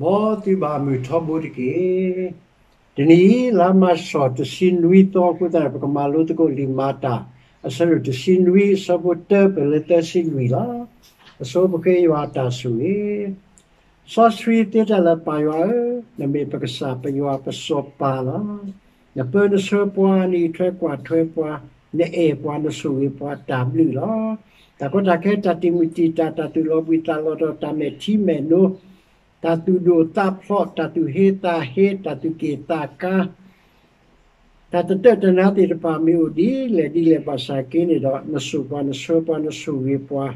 မ်သုဘၣ်မုာ်ထီဘိတက့ၢ်. တနံၤအံၤ လါမၢ်ၡး တဆံနွံသီအဃိသတးန့ၣ် ပကမၤလိသကိးလံာ်မၤတၢ် အဆၢဒိၣ်တဆံနွံ အဆၢဖိတၢ ပၢၢ်လၢသၢဆံလွံၢ်လီၤ. အဆိပဃ့ယွၤအတၢ်ဆိၣ်ဂ့ၤ စီဆှံသ့တၢ်လၢပၢ်ယွၤဧၢ, နမ့ၢ်ပကစၢ်ပယွၤပစီၤပၤလီၤ. နပၢနဆှၢပှၤ, နအံးထွဲကွၢ်ထွဲပှၤ, နအဲၣ်ပှၤ, နဆိၣ်ဂ့ၤပှၤတၢ်ဘျုးလီၤ. တၢ်ကီတၢ်ခဲ, တၢ်တံာ်မုၢ်တံာ်တာ်, တၢ်သူၣ်လီၤဘှံးသးလီၤတီၤ, တၢ်မဲာ်ထံမဲာ်နိ, တၢ်သူၣ်ဒိၣ်သးဖျိး, တၢ်သူၣ်ဟ့သးဟ့, တၢ်သူၣ်က့ၣ်သးကါ တၢ်တတၢၢ်တနါသ့ၣ်တဖၣ် မ့ၢ်အိၣ်ဒ်လဲၣ်ဒ်လဲၣ်ဘၣ်ဆၣ်က့န့ၣ်ဒီး နဆိၣ်ပှၤ နဆှၢပှၤ နဆိၣ်ဂ့ၤပှၤ,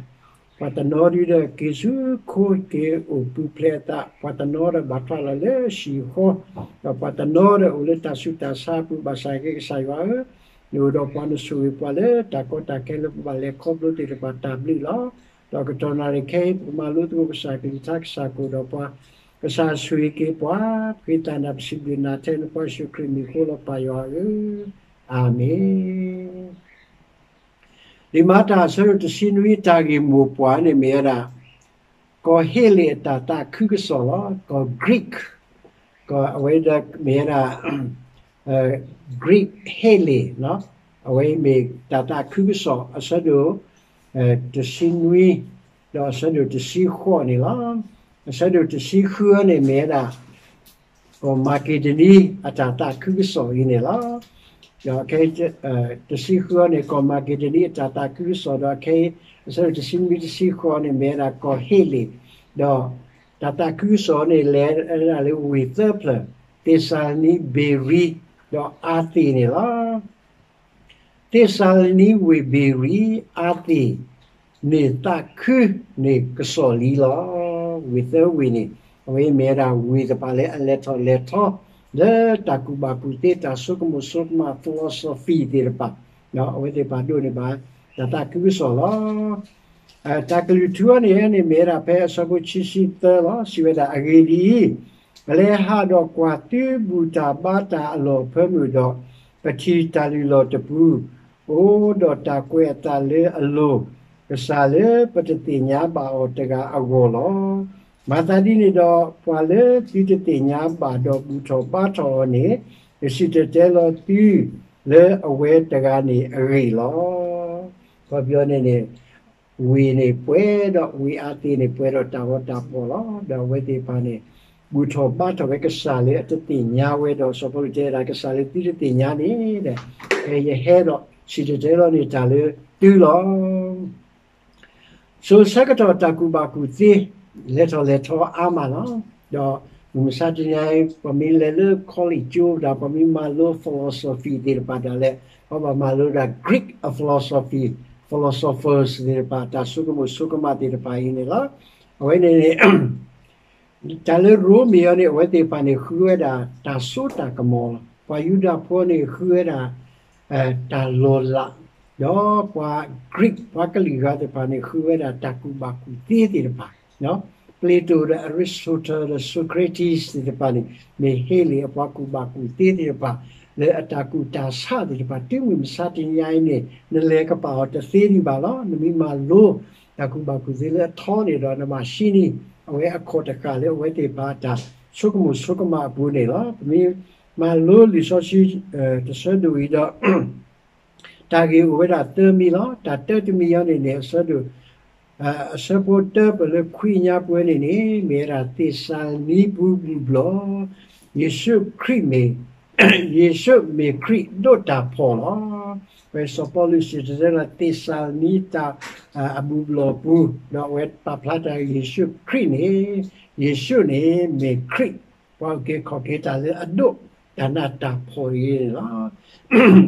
ပှၤတနီၤဒုဒီး က့ၤဆူခိ က့ၤအိၣ်ပူၤဖျဲးအသး, ပှၤတနီၤဒီးဘၣ်ထွဲလီၤလၢဟံၣ်ဃီ, ဒီးပှၤတနီၤဒီးအိၣ်လၢတၢ်ဆူးတၢ်ဆါအပူၤဘၣ်ဆၣ်က့ ကစၢ်ယွၤဧၢ, နအိၣ်ဒီးပှၤ နဆိၣ်ဂ့ၤပှၤလၢတၢ်ကီတၢ်ခဲလၢပဘၣ်လဲၤခီဖျိသ့ၣ်တဖၣ်တၢ်ဘျုးလီၤ. ဒီးကတီၢ်နၣ်ရံၣ်ခဲအံၤ ပကမၤလိသကိးကစၢ်ကလုၢ်ကထါ ကစၢ်ကအိၣ်ဒီးပှၤ, ကစၢ်ဆိၣ်ဂ့ၤက့ၤပှၤ, ပဃ့တၢ်နၢ်ပစံးဘျုးနၤထဲနဖိယ့ၣ်ၡူးခရံာ်မံၤအဃိလီၤ ပၢ်ယွၤဧၢ, အၤမ့ၣ်. လံာ်မၤတၢ်အဆၢဒိၣ်တဆံနွံ တၢ်ဂ့ၢ်မိၢ်ပှၢ်န့ၣ်မ့ၢ်ဝဲဒၣ် ကီၢ်ဟ့လ့ၣ်အတၢ်သးခုကစီၣ်လီၤ. ကီၢ် Greek, ကီၢ်အဝဲဒၣ်မ့ၢ်ဝဲဒၣ် Greek ဟ့လ့ၣ်, အဝဲအံၤမ့ၢ်တၢ်သးခုကစီၣ် အဆၢဒိၣ် တဆံနွံ ဒီးအဆၢဒိၣ်တဆံဃိးန့ၣ်လီၤ. အဆၢဒိၣ်တဆံဃုန့ၣ်မ့ၢ်ဝဲဒၣ် ကီၢ်မၤက့ဒနံ အတၢ်သးခုကစီၣ်အံၤန့ၣ်လီၤ. ဒီးအခဲအံၤ တဆံဃုန့ၣ် ကီၢ်မၤက့ဒနံအတၢ်သးခုကစီၣ်, ဒီးအခဲအံၤ အဆၢဒိၣ်တဆံနွံ တဆံဃိးန့ၣ် မ့ၢ်ဝဲဒၣ်ကီၢ်ဟ့လ့ၣ်, ဒီးတၢ်သးခုကစီၣ်န့ၣ် လဲၤဝဲဒၣ်လၢဝ့ၢ်သၢဖျၢၣ်, သ့းစၤလနံ, ဘ့ၤရံ, ဒီးအၤသ့ၣ်န့ၣ်လီၤ. သ့းစၤလနံ, ဝ့ၢ်ဘ့ၤရံ, အၤသ့ၣ် န့ၣ်သးခုန့ၢ်ကစီၣ်လံလီၤ. ဝ့ၢ်သၢဝ့ၢ်န့ၣ် အဝဲမ့ၢ်ဝဲဒၣ်ဝ့ၢ်တဖၣ်လၢအလဲၤထီၣ်လဲၤထီ လၢတၢ်ကူၣ်ဘၣ်ကူၣ်သ့ တၢ်ဆိကမိၣ်ဆိကမး philosophy သ့ၣ်တဖၣ်, အဝဲသ့ၣ်တဖၣ်ဒိးန့ၢ်ဘၣ် တၢ်သးခုကစီၣ်လီၤ. တၢ်ကလုၢ်ထူန့ၣ်န့ၣ် မ့ၢ်ဝဲဒၣ်ဖဲအဆၢဖိခံဆံသၢလီၤ. စံးဝဲဒၣ် အဂ့ၢ်ဒ်အံၤ, ပလဲၤဟးဒီးကွၢ်သုဘူၣ်တၢ်ဘါတၢ်အလီၢ်အဖၢမုၢ်ဒီး ပထံၣ်တၢ်လုၢ်လီၢ်တပူၤ အိၣ်ဒီးတၢ်ကွဲးအသးလၢအလိၤ ကစၢ်လၢပတသ့ၣ်ညါဘၣ်အီၤတဂၤအဂီၢ်လီၤ. မၤသးဒ်န့ၣ်ဒီး ပှၤလၢသုတသ့ၣ်ညါဘၣ်ဒီးဘူၣ်ထီၣ်ဘါထီၣ်အီၤန့ၣ် ယစံၣ်တဲၤတဲလီၤသုလၢအဝဲတဂၤန့ၣ်အဂ့ၢ်လီၤ. ခီပညီန့ၣ်န့ၣ် ဝ့ၢ်န့ၣ်ပှဲၤဒီး ဝ့ၢ်အၤသ့ၣ်န့ၣ် ပှဲၤဒီးတၢ်ဂီၤတၢ်ဖီၣ်လီၤ. ဒီးအဝဲသ့ၣ်တဖၣ်န့ၣ် ဘူၣ်ထီၣ်ဘါထီၣ်ဝဲကစၢ်လၢအတသ့ၣ်ညါဝဲဒီး စီၤပီလူးတဲဒၣ် ကစၢ်လၢသုတသ့ၣ်ညါန့ၣ် ယဟဲဒီးစံၣ်တဲၤတဲလီၤန့ၢ်တၢ်လၢသုလီၤ. စိၤဆၢကတီၢ်တၢ်ကူၣ်ဘၣ်ကူၣ်သ့ လဲၤထီၣ်လဲၤထီအါမးလီၤ. ဒီးမုၢ်မဆါတနံၤအံၤ ပှၤမ့ၢ်လဲၤလၢ college ကၠိဒၣ် ပှၤမ့ၢ်မၤလိ philosophy သ့ၣ်တဖၣ်ဒၣ်လဲာ် ပှၤဘၣ်မၤလိဒၣ် Greek philosophy, philosophers သ့ၣ်တဖၣ် တၢ်ဆိကမိၣ်ဆိကမးသ့ၣ်တဖၣ်အံၤန့ၣ်လီၤ. အဝဲန့ၣ်န့ၣ် တၢ်လၢရိမ့ၤအံၤန့ၣ် အဝဲသ့ၣ်တဖၣ်န့ၣ် ဃုဝဲဒၣ်တၢ်စိတၢ်ကမီၤလီၤ. ပှၤယူဒၤဖိန့ၣ် ဃုဝဲဒၣ် တၢ်လီၤလး, ဒီးပှၤ Greek ပှၤကလုာ်ဂၤသ့ၣ်တဖၣ်န့ၣ် ဃုဝဲဒၣ်တၢ်ကူၣ်ဘၣ်ကူၣ်သ့သ့ၣ်တဖၣ်, Plato ဒီး Aristotle ဒီး Socrates သ့ၣ်တဖၣ်န့ၣ် မ့ၢ်ဟ့လ့ၣ်အပှၤကူၣ်ဘၣ်ကူၣ်သ့သ့ၣ်တဖၣ် လၢအတၢ်ကူၣ်တၢ်ဆးသ့ၣ်တဖၣ် တုၤမုၢ်မဆါတနံၤအံၤန့ၣ် နလဲၤကပာ်အီၤတသ့ဒံးဘၣ်လီၤ. နမ့ၢ်မၤလိ တၢ်ကူၣ်ဘၣ်ကူၣ်သ့လၢအထီန့ၣ်ဒီး နဘၣ်ဟံးန့ၢ် အဝဲအခီၣ်တဃာ်လၢအဝဲသ့ၣ်တဖၣ်တၢ်ဆိကမိၣ်ဆိကမးအပူၤန့ၣ်လီၤ. ပမ့ၢ်မၤလိလံာ်စီဆှံ တဆၢဒိၣ်အံၤဒီး တၢ်ဂ့ၢ်အိၣ်ဝဲဒၣ်သၢမံၤလီၤ. တၢ်တၢတမံၤအံၤန့ၣ်န့ၣ် အဆၢဒိၣ် အဆၢဖိတၢပၢၢ်လၢခွံညါပှဲၤန့ၣ်န့ၣ် မ့ၢ်ဝဲဒၣ်သ့းစၤလနံပူၤဘူၣ်ဘျီၣ်, ယ့ၣ်ၡူးခရံာ်မ့ၢ် ယ့ၣ်ၡူးမ့ၢ်ခရံာ်ဒိးတၢ်ဖီၣ်လီၤ. ဝဲစီၤပီလူးစံၣ်တဲၤတဲလီၤသ့းစၤလနံတၢ် အဘူၣ်ဘျီၣ်ပူၤ ဒီးအဝဲပာ်ဖျါတၢ်ယ့ၣ်ၡူးခရံာ်န့ၣ် ယ့ၣ်ၡူးန့ၣ်မ့ၢ်ခရံာ် ပှၤအုၣ်က့ၤခီၣ်က့ၤတၢ်လၢအဒိးတၢ်နးတၢ်ဖှီၣ်အံၤန့ၣ်လီၤ.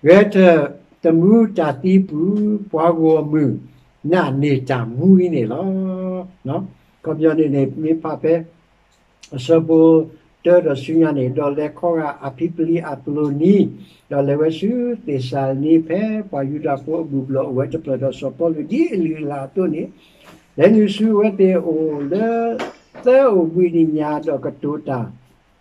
ဂဲၤထၢၣ်သမူတၢ်သံပူၤ ပှၤဂီၢ်မုၢ်နၢ်န့ၢ်တၢ်မူအံၤန့ၣ်လီၤ. ခီပညီန့ၣ်န့ၣ် မ့ၢ်ဖးဖဲ အဆၢဖိတၢဒီးဆူညါန့ၣ် ဒီးလဲၤခီဂာ်အဖံပလံအးပျိၤနံၤ, ဒီးလဲၤဝဲဆူသ့းစၤလနံ ဖဲပှၤယူဒၤဖိအဘူၣ်ဘျီၣ်အိၣ်ဝဲတဖျၢၣ်ဒီးစီၤပီလူးဒ်အလုၢ်အလၢ်အသိးန့ၣ်, လဲၤနုာ်ဆူအဝဲသ့ၣ်အအိၣ်လၢ သၢအိၣ်ဘှံးနံၤညါဒီးကတိၤတၢ်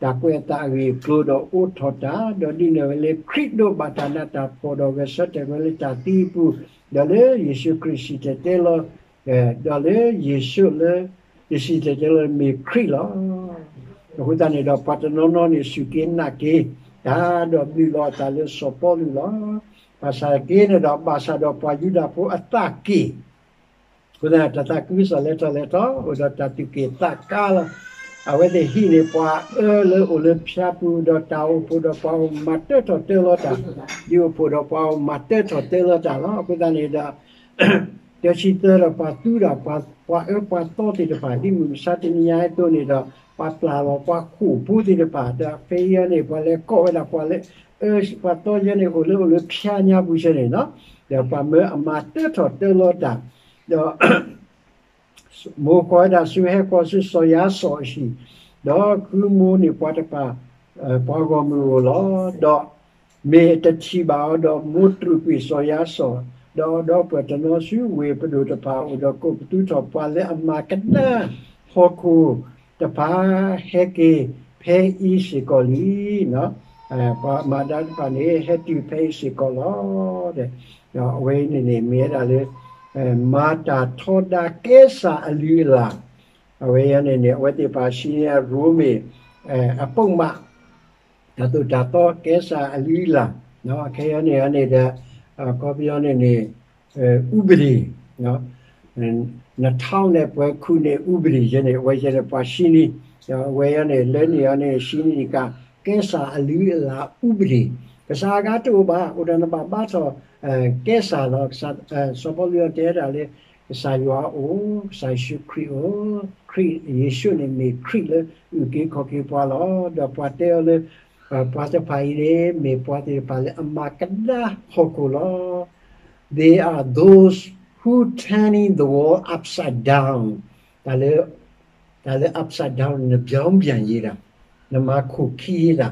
တၢ်ကွဲးအသးအဂ့ၢ်အကျိၤဒီးအိးထီၣ်တၢ်, ဒီးဒုးနဲၣ်ဝဲလၢခရံာ်ဒိးဘၣ်တၢ်နးတၢ်ဖှီၣ်ဒီးဂဲၤဆၢထၢၣ်ဝဲလၢတၢ်သံအပူၤ, ဒီးလၢယ့ၣ်ၡူးခရံာ်စံၣ်တဲၤတဲလီၤ, ဒီးလၢယ့ၣ်ၡူးလၢ ယစံၣ်တဲၤတဲလီၤမ့ၢ်ခရံာ်လီၤ. အဃိသတးန့ၣ်ဒီး ပှၤတနီၤနီၤန့ၣ် စူၢ်က့ၤနာ်က့ၤတၢ်ဒီးဘျုးလီၤအသးလၢစီၤပီလူးလီၤ. ဘၣ်ဆၣ်က့ၤန့ၣ်ဒီး ဘၣ်ဆၣ်ဒီးပှၤယူဒၤဖိအသးက့ၣ် အဃိသတးန့ၣ် တၢ်သးခုကစီၣ်လဲၤထီၣ်လဲၤထီ အိၣ်ဒီးတၢ်သူၣ်က့ၣ်သးကါလီၤ. အဝဲသ့ၣ်ဟံၣ်န့ၣ်ပှၤအၢလၢအိၣ်လၢဖၠါပူၤ ဒီးတၢ်အိၣ်ဖှိၣ်ဒီးပှၤအိၣ်မၤတၢထီၣ်တၢလီၤတၢ်, ဒုးအိၣ်ဖှိၣ်ဒီးပှၤအိၣ်မၤတၢထီၣ်တၢလီၤတၢ်လီၤ. အဃိသတးန့ၣ်ဒီး တဆံသၢဒီးပှၤသူဒီးပှၤအၢပှၤသီသ့ၣ်တဖၣ် ဒ်မုၢ်မဆါတနံၤညါအသိးန့ၣ်ဒီး ပှၤပျၢ်လီၤပှၤဃိာ်ဖိသ့ၣ်တဖၣ် ဒီးဖဲအံၤန့ၣ် ပှၤလဲၤကိးဝဲဒၣ်ပှၤလၢ အၢ ပှၤသီယဲန့ၣ် အိၣ်လၢအိၣ်လၢဖၠါညါပူၤဆဲန့ၣ်လီၤ. ဒီးပှၤမၢအမၤတၢထီၣ်တၢလီၤတၢ်, ဒီး မိၢ်ဃီဝဲဒၣ်ဆူဟဲဃီၤဆူစီၤယၤစီၤအဟံၣ်, ဒီးဃုမိၢ်န့ၢ်ပှၤတဖၣ် ပှၤဂီၢ်မုၢ်အအိၣ်လီၤ. ဒီးမ့ၢ်တထံၣ်ဘၣ်အီၤဒီး မိၢ်တြူာ်ကွံာ်စီၤယၤစီၤ, ဒီးအဒီပုၢ်ဝဲၢ်တနီၤဆူဝ့ၢ်ပဒိၣ်တဖၣ်အအိၣ်ဒီး ကိးပသူထီၣ်ပှၤလၢအမၤကဒါဟီၣ်ခိၣ်တဖၣ် ဟဲက့ၤဖဲအံၤစ့ၢ်ကီးလံ. ပှၤမၤဒါတဖၣ်န့ၣ် ဟဲတုၤဖဲအံၤစ့ၢ်ကီးလီၤ. ဒီးအဝဲအံၤန့ၣ်န့ၣ် မ့ၢ်ဝဲဒၣ်လၢ မၤတၢ်ထီဒါကဲစၢ်အလုၢ်အလၢ်, အဝဲအံၤန့ၣ်န့ၣ် အဝဲသ့ၣ်တဖၣ်ဆှၢန့ၢ်ရိမ့ၤ အပိာ်မၣ် တၢ်သိၣ်တၢ်သီကဲစၢ်အလုၢ်အလၢ်, ခဲအံၤန့ၣ်န့ၣ်ဒီး အခီပညီန့ၣ်န့ၣ် ဥပဒေ နထီန့ၣ်ပှဲၤခုၣ်န့ၣ် ဥပဒေ ယဲန့ၣ် အဝဲယဲန့ၣ်ပှၤဆှၢန့ၢ်, ဒီးအဝဲအံၤန့ၣ် လၢန့ၣ်အံၤန့ၣ် ဆှၢန့ၢ်က့ၤ ကဲစၢ်အလုၢ်အလၢ် ဥပဒေ, ကစၢ်အဂၤတအိၣ်ဘၣ် အိၣ်ဒီးနဘၣ်ဘါထီၣ် ကဲစၢ်လီၤ. စီၤပီလူးတဲဒၣ်လၢ ကစၢ်ယွၤအိၣ်, ကစၢ်ယ့ၣ်ၡူးခရံာ်အိၣ်, ခရံာ်ယ့ၣ်ၡူးန့ၣ်မ့ၢ်ခရံာ်လၢအုၣ်က့ၤခီၣ်က့ၤပှၤလီၤ. ဒီးပှၤတဲအီၤလၢ ပှၤတဖၣ်အံၤန့ၣ် မ့ၢ်ပှၤသ့ၣ်တဖၣ်လၢအမၤကဒါဟီၣ်ခိၣ်လီၤ. They are those who turning the world upside down. တၢ်လၢ တၢ်လၢ upside down နပြောင်းပြန်ရေးတာ, နမၤခိၣ်ခံရေးတာ,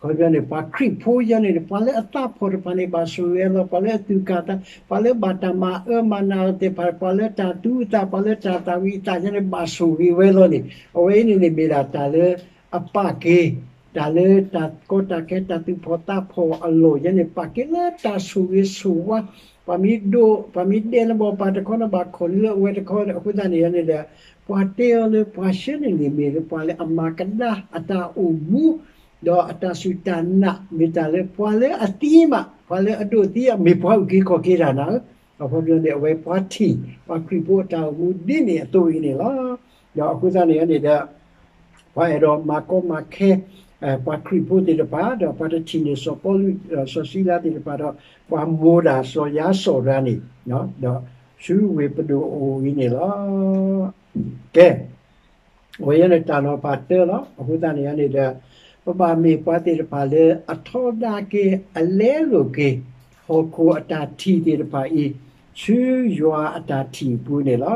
အခီပညီန့ၣ် ပှၤခရံာ်ဖိယဲန့ၣ် ပှၤလၢအသးဖှီၣ်တဖၣ်န့ၣ် ဘၣ်ဆိၣ်ဂ့ၤလီၤ, ပှၤလၢအသူၣ်ကၢ်သး, ပှၤလၢဘၣ်တၢ်မၤအၢမၤနးအီၤသ့ၣ်တဖၣ်, ပှၤလၢတၢ်သူအသး, ပှၤလၢတၢ်သၣ်ဝံၤအသးယဲန့ၣ် ဘၣ်ဆိၣ်ဂ့ၤဝဲလီၤန့ၣ်, အဝဲအံၤန့ၣ်န့ၣ် မ့ၢ်ဒၣ်တၢ်လၢအပာ်က့ၤ တၢ်လၢတၢ်ကီတၢ်ခဲ တၢ်သူၣ်ဖှီၣ်သးဖှီၣ်အလီၢ်ယဲန့ၣ် ပာ်က့ၤလၢတၢ်ဆိၣ်ဂ့ၤဆိၣ်ဝါ, ပှၤမ့ၢ်ဒိး ပှၤမ့ၢ်ဒဲးနဘီၣ်ပၤတခီ နဘၣ်ခိးလၢအဝဲတခီ အဃိသတးန့ၣ်န့ၣ်ဒီး ပှၤတဲအီၤလၢပှၤဆှၢန့ၢ်န့ၣ် မ့ၢ်လၢပှၤလၢအမၤကဒါအတၢ်အိၣ်မူ ဒီးအတၢ်စူၢ်တၢ်နာ် မ့ၢ်တၢ်လၢပှၤလၢအသံမး ပှၤလၢအဒိးသံ မ့ၢ်ပှၤအုၣ်က့ၤခီၣ်က့ၤတၢ်နၤဧၢ, အခီပညီန့ၣ် အဝဲပှၤထံၣ် ပှၤခရံာ်ဖိအတၢ်အိၣ်မူဒ်န့ၣ်အသိးအံၤန့ၣ်လီၤ. ဒီးအဃိသတးန့ၣ်န့ၣ်ဒီး ပှၤအဲၣ်ဒိးမၤကီမၤခဲ ပှၤခရံာ်ဖိသ့ၣ်တဖၣ် ဒီးပှၤတထံၣ်န့ၢ်စီၤပီလူး စီၤစံလါသ့ၣ်တဖၣ်ဒီး ပှၤမိၢ်ဒၣ်စီၤယၤစီၤရၤန့ၣ် ဒီးဆူဝ့ၢ်ပဒိၣ်အအိၣ်အံၤန့ၣ်လီၤ. ကဲ အဝဲယဲန့ၣ်တၢ်နီၤဖးတၢလီၤ. အဃိသတးန့ၣ်န့ၣ်ဒီး ပဘၣ်မ့ၢ်ပှၤသ့ၣ်တဖၣ်လၢအထီဒါက့ၤ အလဲလိာ်က့ၤ ဟီၣ်ခိၣ်အတၢ်ထံၣ်သ့ၣ်တဖၣ်အံၤ ဆူယွၤအတၢ်ထံၣ်အပူၤန့ၣ်လီၤ.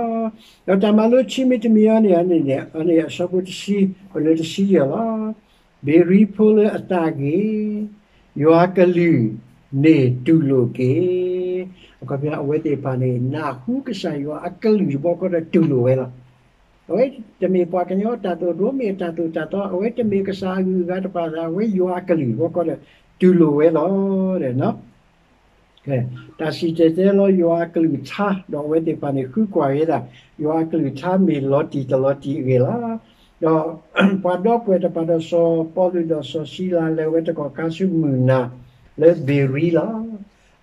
ဒီးတၢ်မၤလိခံမံၤတမံၤအံၤန့ၣ်န့ၣ် အန့ၣ်အဆၢဖိတဆံ ပလၢတဆံယဲၢ်လီၤ. ဘ့ၤရံဖိလၢအသးဂ့ၤ ယွၤကလုၢ်န့ၣ်တူၢ်လိာ်က့ၤ. အခီပညီအဝဲသ့ၣ်တဖၣ်န့ၣ် နၢ်ဟူကစၢ်ယွၤအကလုၢ်တဘျီဃီဒီးတူၢ်လိာ်ဝဲလီၤ. အဝဲတမ့ၢ်ပှၤကညီတၢ်သိၣ်တၢ်သီ မ့ၢ်အတၢ်သိၣ်တၢ်သီ အဝဲတမ့ၢ်ကစၢ်အဂုၤအဂၤတဖၣ် အဝဲယွၤအကလုၢ်တဘျီဃီဒီး တူၢ်လိာ်ဝဲလီၤ. တၢ်စံၣ်တဲၤတဲလီၤယွၤအကလုၢ်ကထါ ဒီးအဝဲသ့ၣ်တဖၣ်န့ၣ် ဃုကွၢ်ဝဲဒၣ် ယွၤအကလုၢ်ကထါမ့ၢ်လီၤတံၢ်တလီၤတံၢ်အဂ့ၢ်လီၤ. ဒီးပှၤဒီပုၢ်ဝဲၢ်တဖၣ်ဒီးစီၤပီလူးဒီးစီၤစံလၤလဲၤဝဲတကီၢ်ခါဆူမုၢ်နၤလၢဘ့ၤရံလီၤ.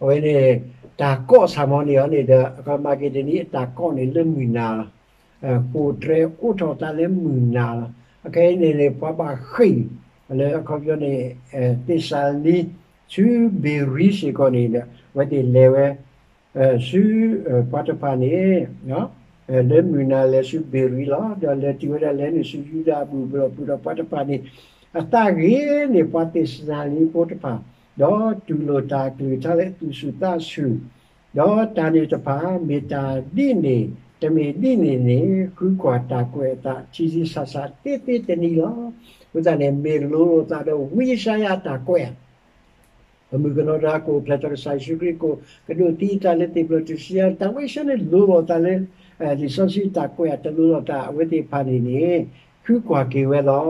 အဝဲန့ၣ် တၢ်ကိးဆၣ်မီန့ၣ်အီၤန့ၣ်ဒီး အခီမၤက့ၤတနံၤအတၢ်ကိးန့ၣ်လၢမုၢ်နၤလီၤ. ဃိာ်တြဲၤအိးထီၣ်သးလၢမုၢ်နၤလီၤ. အခဲအံၤန့ၣ်န့ၣ် ပှၤဘၣ်ဃ့ၢ် လၢအခီပညီန့ၣ် သ့းစၤလနံ ဆူဘ့ၤရံစ့ၢ်ကီးန့ၣ်ဒီး အဝဲသ့ၣ်လဲၤဝဲ ဆူ ပှၤတဖၣ်န့ၣ် လၢမုၢ်နၤလဲၤဆူဘ့ၤရံလီၤ. ဒီးလဲၤတုၤဝဲဒၣ်လဲၤနုာ်ဆူယူဒၤအဘူၣ်ဘျီၣ်ပူၤဒီးပှၤတဖၣ်န့ၣ် အသးဂ့ၤန့ၢ်ပှၤသ့းစၤလနံဖိတဖၣ် ဒီးတူၢ်လိာ်တၢ်အကလုၢ်ကထါလၢအသူၣ်ဆူၣ်သးဆူၣ် ဒီးတၢ်န့ၣ်တဖၣ် မ့ၢ်တၢ်ဒ်န့ၣ် တမ့ၢ်ဒ်န့ၣ်န့ၣ် ဃုကွၢ်တၢ်ကွဲးအသး ထံထံဆးဆးသ့သ့တနံၤလီၤ. အဃိသတးန့ၣ် မ့ၢ်လိၤလိာ်သးဒီးဝံယၡါယၤအတၢ်ကွဲးဧါ ပမုၣ်ကနီၤတဂၤကအိၣ်ဖျဲၣ်ထီၣ်ကစၢ်ယ့ၣ်ၡူးခရံာ် ကဒိးသံအသးလၢသ့ၣ်ဖျၢၣ်ထူၣ်စုညါ တၢ်ဝံယၡါယၤန့ၣ်လိၤလိာ်သးလၢ လံာ်စီဆှံတၢ်ကွဲးဧါ တလိၤလိာ်သး အဝဲသ့ၣ်တဖၣ်န့ၣ်န့ၣ် ဃုကွၢ်က့ၤဝဲလီၤ.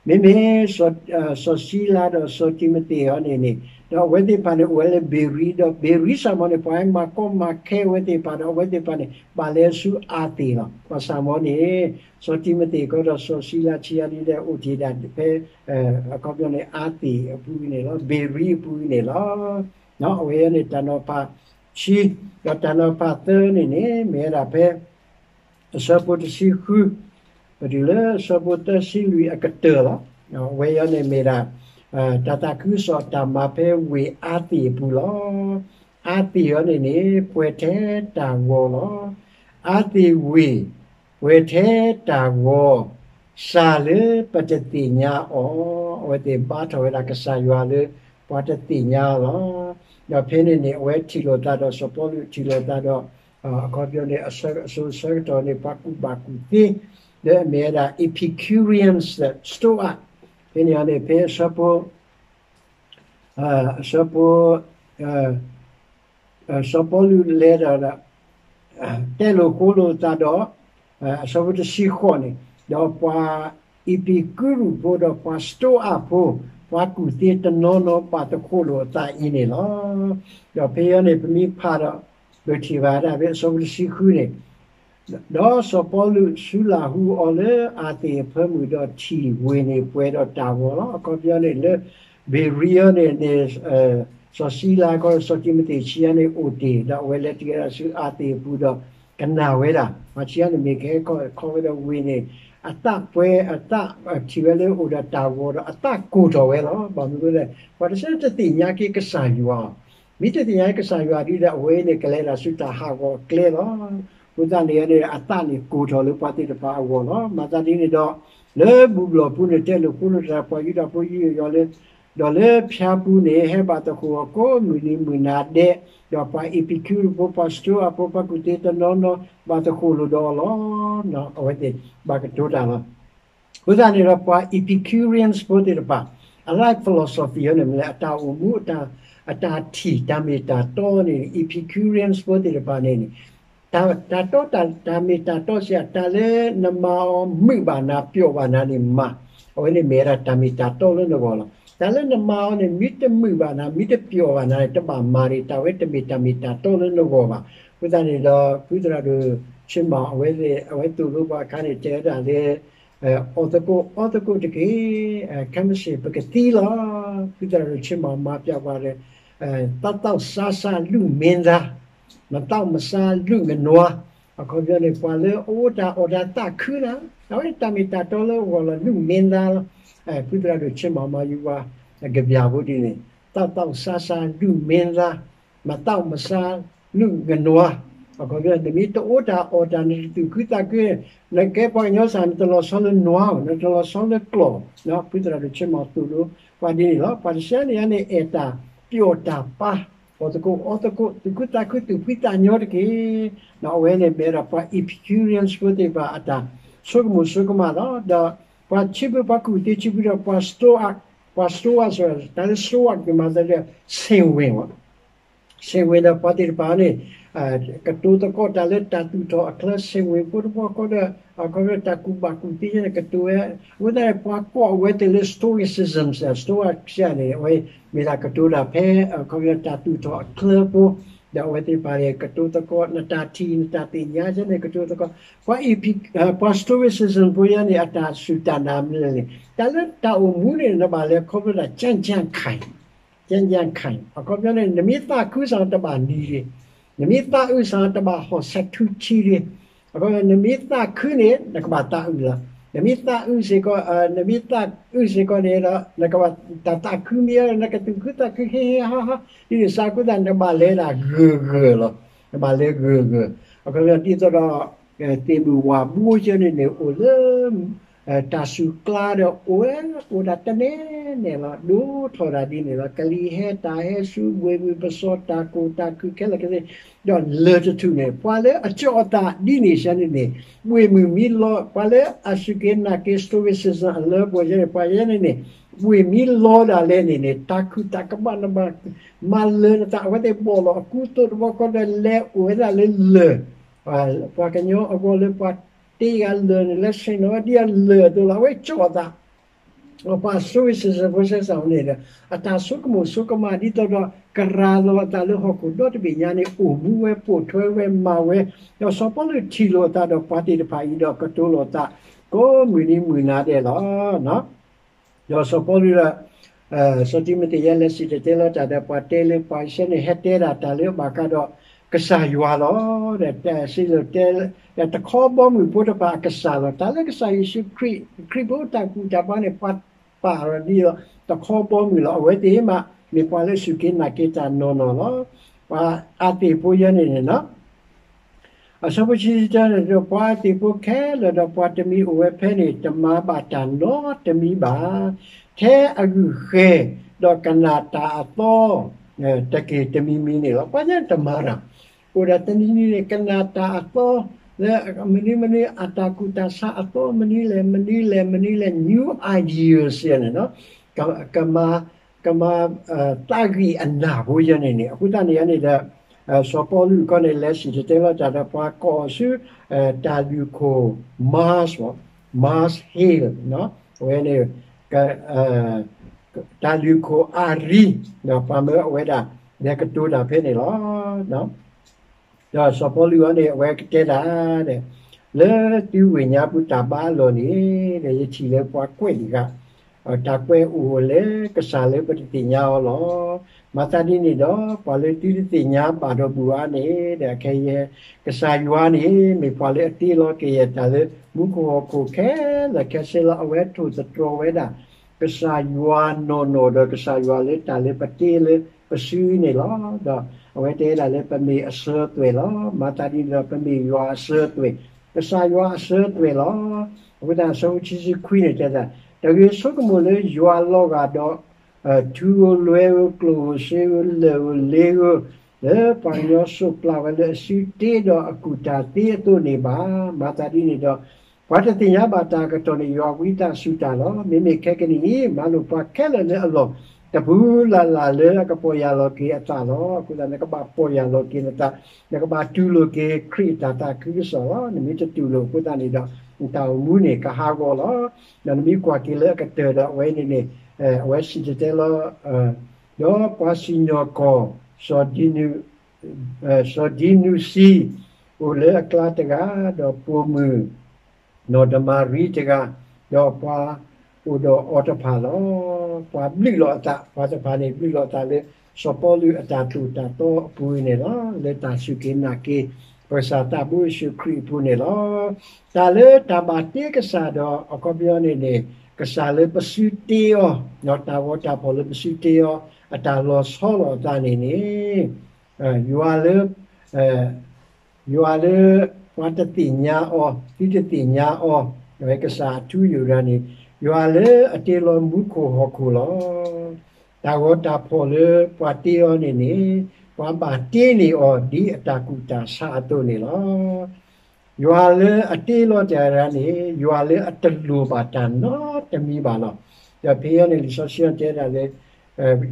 မ့မ့ၢ် စီၤစံလါဒီးစီၤတံၤမသ့းအံၤန့ၣ်န့ၣ် ဒီးအဝဲသ့ၣ်တဖၣ်န့ၣ် အိၣ်ဝဲလၢဘ့ၤရံ ဒီးဘ့ၤရံစ့ၢ်ကီးန့ၣ် ပှၤဟဲမၤကီမၤခဲအဝဲသ့ၣ်တဖၣ်ဒီး အဝဲသ့ၣ်တဖၣ်န့ၣ် ဘၣ်လဲၤဆူအၤသ့ၣ်လီၤ. ဘၣ်ဆၣ်မ်န့ၣ် စီၤတံၤမသ့းကီးဒီးစီၤစံလါဆံးအါဒ်လဲၣ် အိၣ်တ့ၢ်ဒၣ်ဖဲ အခီပညီန့ၣ် အၤသ့ၣ်အပူၤန့ၣ်လီၤ. ဘ့ၤရံအပူၤန့ၣ်လီၤ. အဝဲအံၤန့ၣ် တၢ်နီၤဖးခံ ဒီးတၢ်နီၤဖးသၢန့ၣ်န့ၣ် မ့ၢ်ဝဲဒၣ်ဖဲ အဆၢဖိတဆံဃု ပတုၤလၢအဆၢဖိသၢဆံလွံၢ်အကတၢၢ်လီၤ. အဝဲအံၤန့ၣ်မ့ၢ်ဒၣ် တၢ်သးခုကစီၣ်တၢ်မၤဖဲဝ့ၢ်အၤသ့ၣ်အပူၤလီၤ. အၤသ့ၣ်အံၤန့ၣ်န့ၣ် ပှဲၤထဲတၢ်ဂီၤလီၤ. အၤသ့ၣ်ဝ့ၢ် ပှဲၤထဲတၢ်ဂီၤ စှၤလၢပတသ့ၣ်ညါအီၤ, အဝဲသ့ၣ်ဘါထီၣ်ဝဲဒၣ်ကစၢ်ယွၤလၢ ပှၤတသ့ၣ်ညါအီၤလီၤ. ဒီးဖဲန့ၣ်န့ၣ် အဝဲထံၣ်လိာ်သးဒီး စီၤပီလူးထံၣ်လိာ်သးဒီး အခီပညီန့ၣ် အစိၤဆၢကတီၢ်န့ၣ် ပှၤကူၣ်ဘၣ်ကူၣ်သ့ လၢအမ့ၢ်ဝဲဒၣ် Epicureans Stoic ဖဲန့ၣ်န့ၣ် ဖဲအဆၢဖိ အဆၢဖိ စီၤပီလူးလဲၤဒီး တဲလိာ်ဃိလိာ်သးဒီး အဆၢဖိတဆံဃိးန့ၣ် ဒီးပှၤအံးပံၤကူရူးဖိဒီးပှၤစတိအၤဖိ ပှၤကူၣ်သ့တနီၤနီၤဘၣ်သဃိၣ်လိာ်အသးအံၤန့ၣ်လီၤ. ဒီးဖဲအံၤန့ၣ် ပမ့ၢ်ဖးဒီး ပထံၣ်ဘၣ်ဒၣ်ဖဲအဆၢဖိတဆံဃုန့ၣ် ဒီးစီၤပီလူးဆူလၢ်ဟူအီၤလၢအၤသ့ၣ်အဖၢမုၢ်ဒီးထံၣ်ဝ့ၢ်န့ၣ်ပှဲၤဒီးတၢ်ဂီၤလီၤ. အခီပညီန့ၣ်လၢ ဘ့ၤရံအံၤန့ၣ်န့ၣ် စီၤစံလါကီးစီၤတံၤမသ့းဆံးအါန့ၣ်အိၣ်တ့ၢ် ဒီးအဝဲလဲၤတ့ၢ်ဝဲဒၣ်ဆူအၤသ့ၣ်အပူၤဒီး ကနၣ်ဝဲဒၣ် ပှၤဆံးအါန့ၣ်မ့ၢ်ကဟဲခီဝဲဒီးဝ့ၢ်န့ၣ် အသးပှဲၤအသး ထံၣ်ဝဲလၢအိၣ်ဒီးတၢ်ဂီၤဒီးအသးကိၢ်ထီၣ်ဝဲလီၤ. ဘၣ်မနုၤလဲၣ် ပှၤတဆၢတသ့ၣ်ညါက့ၤကစၢ်ယွၤ မ့ၢ်တသ့ၣ်ညါက့ၤကစၢ်ယွၤဒ်ဒီး အဝဲအံၤန့ၣ် ကလဲၤဒၣ်ဆူတၢ်ဟးဂီၤအကျဲလီၤ. အဃိသတးန့ၣ်န့ၣ် အသးန့ၣ်ကိၢ်ထီၣ်လၢပှၤသ့ၣ်တဖၣ်အဂီၢ်လီၤ. မၤသးဒ်န့ၣ်ဒီး လၢဘူၣ်ဘျီၣ်ပူၤန့ၣ် တဲလိာ်ဃိလိာ်တၢ်ပှၤယူဒၤဖိယူယီၤလၢ ဒီးလၢဖၠါပူၤန့ၣ် ဟဲဘၣ်သဃိၣ်အီၤကိးမုၢ်နံၤမုၢ်နၤဒဲး, ဒီးပှၤအံးပံၤကူရူးဖိ ပှၤစတိအၤဖိ ပှၤကူၣ်သ့တနီၤနီၤ ဘၣ်သဃိၣ်လိာ်ဒီးအီၤလီၤ. အဝဲသ့ၣ်ဘၣ်ကတိၤတၢ်လီၤ. အဃိသတးန့ၣ်ဒီး ပှၤ Epicureans ဖိသ့ၣ်တဖၣ် အ life philosophy န့ၣ်မ့ၢ်လၢအတၢ်အိၣ်မူ အတၢ်ထံၣ် တၢ်မ့ၢ်တၢ်တီန့ၣ် Epicureans ဖိသ့ၣ်တဖၣ်န့ၣ်န့ၣ် တၢ်တီ တၢ်မ့ၢ်တၢ်တီစ့ၢ် တၢ်လၢနမၤအီၤမုာ်ဘၣ်နၤ ပျီၣ်ဘၣ်နၤန့ၣ်မၤ, အဝဲန့ၣ်မ့ၢ်ဝဲဒၣ်တၢ်မ့ၢ်တၢ်တီလၢနဂီၢ်လီၤ. တၢ်လၢနမၤအီၤန့ၣ် မ့ၢ်တမုာ်ဘၣ်နၤ မ့ၢ်တပျီၣ်ဘၣ်နၤန့ၣ် တဘၣ်မၤန့ၣ် တၢ်ဝဲတမ့ၢ်တၢ်မ့ၢ်တၢ်တီလၢနဂီၢ်ဘၣ်. အဃိသတးန့ၣ်ဒီး ဖုသရၣ်ဒိၣ်ဆ့မီၤ အဝဲ အဝဲသိၣ်လိပှၤအခါန့ၣ် တဲဝဲဒၣ်လၢ အီၣ်သကိးအီသကိးတက့ၢ်, ခဲမုၢ်ဆ့ၣ်ပကသံလီၤ. ဖုသရၣ်ဒိၣ်ဆ့မီၤမၤပျီပှၤဒီး သးသီၣ်စါစါလူၢ်မ့ၢ်သါ, မသီၣ်မစါလူၢ်ကနွါ, အခီပညီန့ၣ် ပှၤလၢအအိၣ်တၢ်အီၣ်တၢ်သးခုနၤ, အဝဲတၢ်မ့ၢ်တၢ်တီလၢအဂီၢ်လီၤလူၢ်မ့ၢ်သါလီၤ. ဖုသရၣ်ဒိၣ်ဆ့မီၤမၤယူၤပှၤ ကဗျၢ်ဖိဒ်န့ၣ် သးသီၣ်စါစါလူၢ်မ့ၢ်သါ မသီၣ်မစါလူၢ်ကနွါ, အခီပညီ နမ့ၢ်တအိၣ်တၢ်အီၣ်တၢ် နတသူၣ်ခုသးခု, နကဲပှၤကညီစ့ၢ် နတလီၤဆီလၢနွါ, နတလီၤဆီလၢကျီၢ်, ဖုသရၣ်ဒိၣ်ဆ့မီၤသိၣ်လိပှၤဒ်န့ၣ်လီၤ. ပှၤတဆံးန့ၣ်န့ၣ် အဲၣ်တၢ်ပျီၣ်တၢ်ပၤ, အီၣ်သကိးအီသကိး သူၣ်ခုသးခု သူၣ်ဖှံသးညီတက့ၢ်. အဝဲန့ၣ်မ့ၢ်ဒၣ်ပှၤ Epicureans ဖိသ့ၣ်တဖၣ်အတၢ်ဆိကမိၣ်ဆိကမးလီၤ. ဒီးပှၤဆံးဘျုးပှၤကူၣ်သ့ဆံးဘျုးဒီးပှၤ Stoic, ပှၤ Stoic စ့ၢ် တၢ်လၢ Stoic မၤသးဒ် ဆ့ၣ်ဝ့ၣ် ဆ့ၣ်ဝ့ၣ်ဒီးပှၤသ့ၣ်တဖၣ်န့ၣ် ကတိၤသကိးတၢ်လၢတၢ်သူၣ်ထီၣ်အချၢ ဆ့ၣ်ဝ့ၣ်ဖိတဖၣ်ဃီဒီး အခီပညီတၢ်ကူၣ်ဘၣ်ကူၣ်သ့န့ၣ် ကတိၤဝဲ, အဃိသတးန့ၣ် ပှၤကိးအဝဲသ့ၣ်လၢ Stoicism စ့ၢ် Stoic စ့ၢ်န့ၣ် အဝဲမ့ၢ်ဒၣ်ကတိၤတၢ်ဖဲ အခီပညီတၢ်သူၣ်ထီၣ်အချၢဖိ, ဒီးအဝဲသ့ၣ်တဖၣ်န့ၣ် ကတိၤသကိး နတၢ်ထံၣ် နတၢ်သ့ၣ်ညါစ့ၢ်န့ၣ် ကတိၤသကိး, ပှၤ ပှၤ Stoicism ဖိယဲန့ၣ် အတၢ်စူၢ်တၢ်နာ်မနုၤလဲၣ်န့ၣ် တၢ်လၢတၢ်အိၣ်မူန့ၣ် နဘၣ်လဲၤခီဖျိတၢ် ကၠၢ်ကၠၢ်ခၢၣ် ကၠၢ်ကၠၢ်ခၢၣ် အခီပညီန့ၣ် နမ့ၢ်သးခုစ့ၢ်တဘၣ်နံၤဒံး, နမ့ၢ်သးအုးစ့ၢ်တဘၣ်ဟီၣ်ဆၢထူထံဒံး, အခီပညီ နမ့ၢ်သးခုန့ၣ် နကဘၣ်သးအုးလီၤ. နမ့ၢ်သးအုးစ့ၢ်ကီး နမ့ၢ်သးအုးစ့ၢ်ကီးန့ၣ်ဒီး နကဘၣ်တၢ်သးခုမံၤ နကသူၣ်ခုသးခုဟ့ၣ်ဟ့ၣ်ဟါဟါ, ဒ်န့ၣ်စ့ၢ်ကီးသး နဘၣ်လဲၤဒၣ်ဂၢၢ်ဂၢၢ်လီၤ. နဘၣ်လဲၤဂၢၢ်ဂၢၢ်, အခီပညီ ဒ်သိးဒီး သ့ၣ်မုၢ်ဝၣ်ဘိယဲန့ၣ်န့ၣ် အိၣ်လၢ တၢ်စူၢ်ကျါဒီးအိၣ်ဝဲ အိၣ်ဒၣ်တနဲၣ်နဲၣ်လီၤ. ဒိၣ်ထီၣ်ဒၣ်ဒ်န့ၣ်လီၤ. ကလံၤဟဲတၢ်ဟဲဆူ ဘှ့ၣ်မုၢ်ပစီၤ တၢ်ကိၢ်တၢ်ခုၣ်ခဲလၢာ်ခဲဆ့ ဒီးလၢၢ်တထူၣ်န့ၣ် ပှၤလၢအကၠီၣ်အသးဒ်န့ၣ်စ့ၢ်န့ၣ်န့ၣ် ဘှ့ၣ်မုၢ်မံလီၤ. ပှၤလၢအစူၢ်က့ၤနာ်က့ၤ Stoicism အလၢပှဲၤယဲန့ၣ် ပှၤယဲန့ၣ်န့ၣ် ဘှ့ၣ်မံလီၤဒၣ်လဲာ်န့ၣ်န့ၣ် တၢ်ခုၣ်တၢ်ကဘၣ် နဘၣ်မၤလၢာ်နသး အဝဲသ့ၣ်ဘီၣ်လီၤအကူအသိးတဘျီဃီဒီး လဲၤအိၣ်ဝဲဒၣ်လၢလၢၢ် ပှၤကညီအဂီၢ်လၢပှၤတ့ဂၤလၢၢ်န့ၣ် လဲၤဆ့ၣ်နီၤဝဲဒ်အလၢၢ်အသိးလီၤ. အဝဲကၠီၣ်အသး ပှၤဆိၣ်ဂ့ၤစံးဆၢဖိဆဲးစးဝဲန့ၣ်ဒီး အတၢ်ဆိကမိၣ်ဆိကမးဒ်သိးဒီး ကရၤလီၤအသးလၢဟီၣ်ခိၣ်ဒီတဘ့ၣ်ညါန့ၣ် အိၣ်မူဝဲပိာ်ထွဲဝဲမၤဝဲ, ဒီးစီၤပီလူးထံၣ်လိာ်အသးဒီးပှၤသ့ၣ်တဖၣ်အံၤဒီးကတိၤလိာ်သး ကိးမုၢ်နံၤမုၢ်နၤဒဲးလီၤ. ဒီးစီၤပီလူးဒီး စီၤတံၤမသ့းလၢစံၣ်တဲၤတဲလီၤတၢ်ဒီးပှၤတဲလၢပှၤအံၣ်စဲန့ၣ် ဟဲတဲဒၣ်တၢ်လၢအဘၣ်ဃးဒီးကစၢ်ယွၤလီၤ. ဒီးတဲစံးလၢတဲ တခီဘီမုၢ်ဖိတဖၣ်အကစၢ်လီၤ. တၢ်လၢကစၢ်ယ့ၣ်ၡူးခရံာ် ခရံာ်ဖိတၢ်ကူၣ်တၢ်ဘါန့ၣ် ပှၤပာ်အီၤဒ်သိး တခီဘီမုၢ်လီၤ. အဝဲသ့ၣ်မး မ့ၢ်ပှၤလၢအစူၢ်က့ၤနာ်က့ၤတၢ်နီၢ်နီၢ်လီၤ. ပှၤအါသ့ၣ်ဖိယဲန့ၣ်န့ၣ် အဆၢဖိဆံတၢန့ၣ်ဒီး ပှၤအါသ့ၣ်ဖိခဲလၢာ်ဒီးပှၤတမံၤအိၣ်ဝဲဖဲန့ၣ် တမၤဘၣ်တၢ်နီတမံၤဘၣ်, ထဲအဂုာ်ဃဲၤဒီးကနၣ်တၢ်အသီ တက့ၢ်တမံၤမံၤန့ၣ်လီၤ. ပှၤညါတမၤတၢ် အိၣ်ဒၣ်တနံၤနံၤန့ၣ် ကနၣ်တၢ်အသီ လၢမနုၤမနုၤ အတၢ်ကူၣ်တၢ်ဆးအသီ မနုၤလဲၣ် မနုၤလဲၣ် မနုၤလဲၣ် new ideas ယဲန့ၣ် ကမၤ ကမၤ သးဂံၢ်အနၢ်ဖိယဲန့ၣ်န့ၣ် အဃိသတးန့ၣ်န့ၣ်ဒီး စီၤပီလူးအခီန့ၣ် လဲၤစံၣ်တဲၤတဲလီၤတၢ်ဒီးပှၤကိးအီၤဆူ တၢ်လုၢ်ခိၣ် Mars, Mars Hill အဝဲန့ၣ် တၢ်လုၢ်ခိၣ်အါရံ ဒီးပှၤမၢအဝဲဒၣ် လဲၤကတိၤတၢ်ဖဲန့ၣ်လီၤ. ဒီးစီၤပီလူးအံၤန့ၣ် အဝဲကတဲဒၣ်ဒီး လၢသုဝ့ၢ်ညါပူၤတၢ်ဘါအလီၢ်န့ၣ် ဒီးယထံၣ်လၢပှၤကွဲးတဂၤ တၢ်ကွဲးအိၣ်လၢကစၢ်လၢပတသ့ၣ်ညါအီၤလီၤ. မၤသးဒ်န့ၣ်ဒီး ပှၤလၢသုတသ့ၣ်ညါဘၣ်ဒီးဘူးအါန့ၣ် ဒီးခဲအံၤ ကစၢ်ယွၤန့ၣ် မ့ၢ်ပှၤလၢအတ့လီၤက့ၤယဲၢ်တၢ်လၢမူခိၣ်ဟီၣ်ခိၣ်ခဲလၢာ်ခဲဆ့လီၤ. အဝဲထိၣ်သတြီၤဝဲဒၣ် ကစၢ်ယွၤနီၢ်နီၢ်ဒီး ကစၢ်ယွၤလၢတၢ်လၢပတ့လၢပစုန့ၣ်လီၤ. ဒီးအဝဲတဲဒၣ်လၢပမ့ၢ်အစၢၤအသွဲၣ်လီၤ. မၤသးဒ်န့ၣ်ဒီး ပမ့ၢ်ယွၤအစၢၤအသွဲၣ်, ကစၢ်ယွၤအစၢၤအသွဲၣ်လီၤ. အဃိသတး အဆၢဖိခံဆံခွံန့ၣ်တဲဒၣ်, တဂ့ၤဆိကမိၣ်လၢယွၤလီၤဂာ်ဒီး ထူဧိၤလွဲဧိၤ ကျိၣ်ဧိၤစ့ဧိၤ လၢၢ်ဧိၤလ့ဧိၤ လၢပှၤကညီစိးပျၢ်ဝဲလၢအစုတ့ဒီးအကူၣ်တၢ်သ့အသိးန့ၣ်ဘၣ်. မၤသးဒ်န့ၣ်ဒီး ပှၤတသ့ၣ်ညါဘၣ်တၢ်အကတီၢ်န့ၣ် ယွၤဝံသးစူၤတၢ်လီၤ. မ့မ့ၢ်ခဲကနံၣ်အံၤ မၤလိာ်ပှၤခဲလၢာ်လၢအလီၢ် တပူၤလၢ်လၢ်လၢအကပီၢ်ယၢ်လီၤက့ၤအသးလီၤ. အဃိသတး နကဘၣ်ပီၢ်ယၢ်လီၤက့ၤနသး, နကဘၣ်တူၢ်လိာ်က့ၤခရံာ်အတၢ်သးခုကစီၣ်လီၤ. နမ့ၢ်တတူၢ်လိာ်အဃိသတးန့ၣ်ဒီး နတၢ်အိၣ်မူန့ၣ်ကဟးဂီၤလီၤ. ဒီးနမ့ၢ်ကွၢ်က့ၤလၢအကတၢၢ်ဒီးအဝဲန့ၣ်န့ၣ် အဝဲစံၣ်တဲၤတဲလီၤ ဒီးပှၤစံၣ်ညီၣ်ကွီၢ် စီၤဒံနူစံ အိၣ်လၢအကျါတဂၤ, ဒီးပိာ်မုၣ် နီၢ်ဒမၤရံတဂၤ, ဒီးပှၤအိၣ်ဒီးအီၤတဖၣ်လီၤ. ပှၤဘျုးလီၤအသး, ပှၤတဖၣ်န့ၣ် ဘျုးလီၤအသးလၢ စီၤပီလူးအတၢ်သိၣ်တၢ်သီအပူၤန့ၣ်လီၤ. လၢတၢ်စူၢ်က့ၤနာ်က့ၤ ပကစၢ်သးဘိယ့ၣ်ၡူးခရံာ်အပူၤန့ၣ်လီၤ. တၢ်လၢတၢ်ဘၣ်တ့ကစၢ်ဒီး အခီပညီန့ၣ်န့ၣ် ကစၢ်လၢပစုတ့အီၤ, တၢ်ဂီၤတၢ်ဖီၣ်လၢပစုတ့အီၤ အတၢ်လီၤဆီလိာ်အသးန့ၣ်န့ၣ် ယွၤလၢ ယွၤလၢ ပှၤတသ့ၣ်ညါအီၤ, သုတသ့ၣ်ညါအီၤ, အဝဲကစၢ်အထူအယိာ်တဂၤန့ၣ် ယွၤလၢအတ့လီၤမူခိၣ်ဟီၣ်ခိၣ်လီၤ. တၢ်ဂီၤတၢ်ဖီၣ်လၢပှၤတ့အီၤန့ၣ်န့ၣ် ပှၤဘၣ်တ့န့ၢ်အီၤဒ်အတၢ်ကူၣ်တၢ်ဆးအသိးန့ၣ်လီၤ. ယွၤလၢအတ့လီၤတၢ်တဂၤန့ၣ် ယွၤလၢအတလိၣ်ဘၣ်တၢ်နီတမံၤဘၣ်လီၤ. ဒီးဖဲအံၤန့ၣ် လံာ်စီဆှံတဲဒၣ်လၢ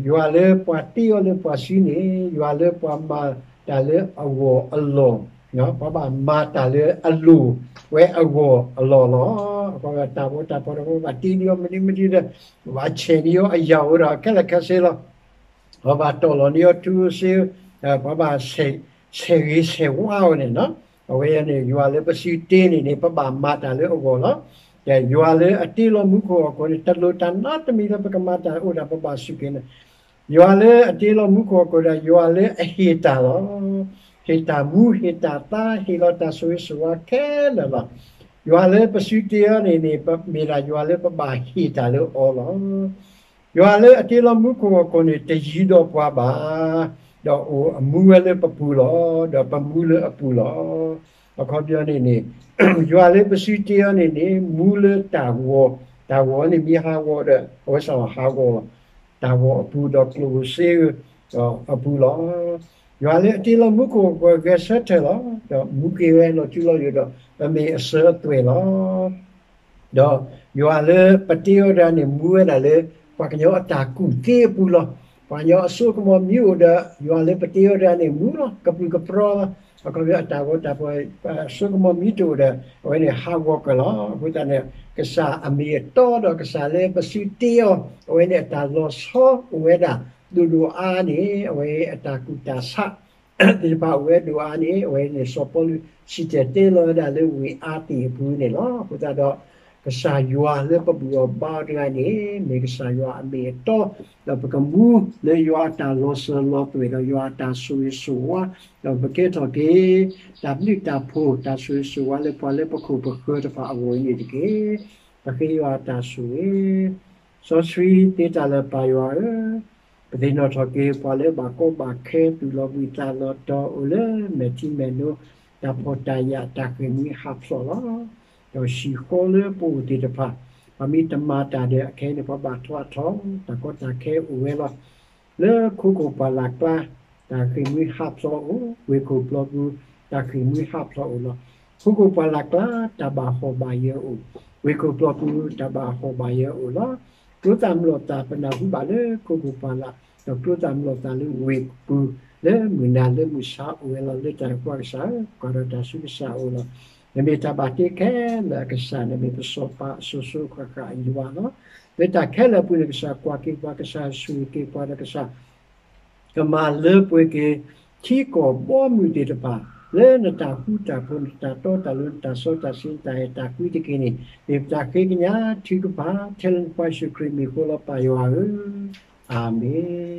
ယွၤလၢပှၤတ့အီၤလၢပှၤစုန့ၣ် ယွၤလၢပှၤမၤတၢ်လၢအဂီၢ်အလီၢ်, ပှၤဘၣ်မၤတၢ်လၢအလိၣ်ဝဲအဂီၢ်အလီၢ်လီၤ. အဃိတၢ်ဂီၤတၢ်ဖီၣ်ဒီး ပှၤဘၣ်တ့န့ၢ်အီၤမနုၤမနုၤဒီး ပှၤဘၣ်ဆဲးန့ၢ်အီၤအယၢ်အိၣ်ဒီးခဲလၢာ်ခဲဆ့လီၤ. ပှၤဘၣ်တီၢ်လီၤန့ၢ်အီၤထူဧိၤစ့ဧိၤ, ပှၤဘၣ်ဆဲးဂ့ၤဆဲးဝါအီၤန့ၣ်လီၤ. အဝဲန့ၣ် ယွၤလၢပစုတ့န့ၣ်န့ၣ် ပဘၣ်မၤတၢ်လၢအဂီၢ်လီၤ. ယွၤလၢအတ့လီၤမူခိၣ်ဟီၣ်ခိၣ်န့ၣ် တလိၣ်တၢ်နီတမံၤလၢပကမၤတၢ်အိၣ်ဒၣ်ပဘၣ်စူၢ်က့ၤန့ၣ် ယွၤလၢအတ့လီၤမူခိၣ်ဟီၣ်ခိၣ်ဒီး ယွၤလၢအဟ့ၣ်တၢ်လီၤ. ဟ့ၣ်တၢ်မူ ဟ့ၣ်တၢ်သါ ဟ့ၣ်လီၤတၢ်ဆိၣ်ဂ့ၤဆိၣ်ဝါခဲလၢာ်လီၤ. ယွၤလၢပစုတ့အီၤန့ၣ်န့ၣ် မ့ၢ်ဒၣ်ယွၤလၢပဘၣ်ဟ့ၣ်တၢ်လၢအီၤလီၤ. ယွၤလၢအတ့လီၤမူခိၣ်ဟီၣ်ခိၣ်န့ၣ် တယံၤဒီးပှၤဘၣ်, ဒီးအိၣ်အမူဝဲလၢပပူၤလီၤ. ဒီးပမူလၢအပူၤလီၤ. အခီပညီန့ၣ်န့ၣ် ယွၤလၢပစုတ့အီၤန့ၣ်န့ၣ် မူလၢတၢ်ဂီၤ, တၢ်ဂီၤန့ၣ်မ့ၢ်ဟးဂီၤဒီး အဝဲစ့ၢ်ကီးဟးဂီၤလီၤ. တၢ်ဂီၤအပူၤဒီးကျိၣ်ဧိၤစ့ဧိၤဒီးအပူၤလီၤ. ယွၤလၢအတ့လီၤမူခိၣ်ဟီၣ်ခိၣ်ဂဲၤဆၢထၢၣ်လီၤ. ဒီးမူက့ၤဝဲလီၤထူလီၤယိာ်ဒီး ပမ့ၢ်အစၢၤအသွဲၣ်လီၤ. ဒီးယွၤလၢပတ့အီၤတဂၤန့ၣ် မူဝဲဒၣ်လၢ ပှၤကညီအတၢ်ကူၣ်သ့အပူၤလီၤ. ပှၤကညီအစိကမီၤမ့ၢ်အိၣ်ဒီး ယွၤလၢပတ့အီၤတဂၤန့ၣ် မူလီၤ, ကပြုၢ်ကပြီၤလီၤ. အခီပညီအတၢ်ဂီၤတၢ်ဖီၣ် အစိကမီၤမ့ၢ်တအိၣ်ဒီး အဝဲန့ၣ်ဟးဂီၤကၢၤလီၤ. အဃိသတးန့ၣ် ကစၢ်အမ့ၢ်အတီဒီးကစၢ်လၢပစုတ့အီၤ အဝဲန့ၣ်အတၢ်လီၤဆီအိၣ်ဝဲဒၣ် ဒိၣ်ဒိၣ်အါအါန့ၣ် အဝဲအတၢ်ကူၣ်တၢ်ဆး သ့ၣ်တဖၣ်အိၣ်ဝဲဒိၣ်အါန့ၣ် အဝဲန့ၣ်စီၤပီလူးစံၣ်တဲၤတဲလီၤဝဲဒၣ်လၢဝ့ၢ်အၤသ့ၣ်အပူၤန့ၣ်လီၤ. အဃိသတးဒီး ကစၢ်ယွၤလၢပဘူၣ်အီၤဘါအီၤတဂၤန့ၣ် မ့ၢ်ကစၢ်ယွၤအမ့ၢ်အတီ ဒီးပကမူလၢယွၤအတၢ်လီၤစၢၤလီၤသွဲၣ် ဒီးယွၤအတၢ်ဆိၣ်ဂ့ၤဆိၣ်ဝါ ဒီးပကဲထီၣ်က့ၤ တၢ်ဘျုးတၢ်ဖှိၣ်တၢ်ဆိၣ်ဂ့ၤဆိၣ်ဝါလၢပှၤလၢပခိၣ်ပဃၢၤတဖၣ်အဂီၢ်အံၤန့ၣ်တက့ၢ်. ပဃ့ယွၤအတၢ်ဆိၣ်ဂ့ၤ စီဆှံသ့တၢ်လၢပၢ်ယွၤဧၢ, ပသ့ၣ်နီၣ်ထီၣ်က့ၤ ပှၤလၢဘၣ်ကီဘၣ်ခဲ သူၣ်လီၤဘှံးသးလီၤတီၤ အိၣ်လၢမဲာ်ထံမဲာ်နိ တၢ်ဖှီၣ်တၢ်ယာ် တၢ်ဃ့ၢ်မှံဟးဖျိးလီၤ. ဒီးဟံၣ်ဃီလၢပအိၣ်သ့ၣ်တဖၣ် ပှၤမ့ၢ်တမၤတၢ်ဒီး အခဲအံၤန့ၣ် ပှၤဘၣ်ထီၣ်အထီၣ် တၢ်ကီတၢ်ခဲအိၣ်ဝဲလီၤ. လၢခိခိၣ်ပှၢ်လၢ်ကျါ တၢ်ဃ့ၢ်မှံဟးဖျိးအိၣ်, ဝ့ၢ်ခိၣ်ပျီပူၤ တၢ်ဃ့ၢ်မှံဟးဖျိးအိၣ်လီၤ. ခိခိၣ်ပှၢ်လၢ်ကျါ တၢ်ဘၣ်ဟီၣ်ဘၣ်ယၢၤအိၣ်, ဝ့ၢ်ခိၣ်ပျီပူၤ တၢ်ဘၣ်ဟီၣ်ဘၣ်ယၢၤအိၣ်လီၤ. ကျိသၣ်မျိာ်သၣ် ပနၢ်ဟူဘၣ်လၢခိခိၣ်ပှၢ်လၢ် ဒီးကျိသၣ်မျိာ်သၣ်လၢဝ့ၢ်ပူၤ လၢမုၢ်နၤလၢမုၢ်ဆါအိၣ်ဝဲလီၤ. လၢတၢ်ကွၢ်ကစၢ်ဧၢ, ကွၢ်ဒီးတၢ်ဆူကစၢ်အအိၣ်လီၤ. နမ့ၢ်တၢ်ဘၣ်တ့ခဲလၢာ်အကစၢ်, နမ့ၢ်ပစီၤပၤအစိၤစိၤဃၣ်ဃၣ်အယွၤလီၤ. လၢတၢ်ခဲလၢာ်အပူၤန့ၣ် ကစၢ်ကွၢ်က့ၤပှၤ, ကစၢ်ဆိၣ်ဂ့ၤက့ၤပှၤဒီးကစၢ် ကမၤလၢပှဲၤက့ၤ ထံကီၢ်ဘီမုၢ်သ့ၣ်တဖၣ် လၢနတၢ်ဃူတၢ်ဖိး နတၢ်တီတၢ်လိၤ နတၢ်စီတၢ်ဆှံ နတၢ်အဲၣ်တၢ်ကွံတက့ၢ်န့ၣ် မ့ၢ်ပတၢ်ဃ့ကညးထုကဖၣ် ထဲလၢနဖိယ့ၣ်ၡူးခရံာ်မံၤအဃိလီၤ ပၢ်ယွၤဧၢ, အၤမ့ၣ်.